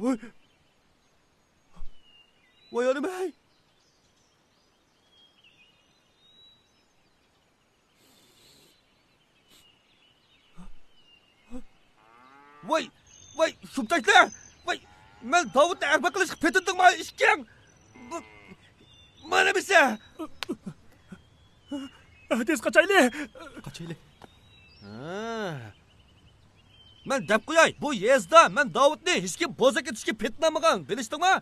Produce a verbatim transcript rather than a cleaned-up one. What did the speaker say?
ۋاي. ۋاي ئانام ئەي. ۋاي، ۋاي، شۇمتاكلار! ۋاي، مەن داۋۇتنى ئەربە قىلىشقا پېتىندىڭما ئىككىڭ؟ بۇ، مانا بىسە! تېز قاچايلى! قاچايلى. ھە. مەن دەپ قوياي، بۇ يېزىدا مەن داۋۇتنى ھېچكىم بوزەك ئېتىشكە پېتىنالمىغان، بىلىشتىڭما؟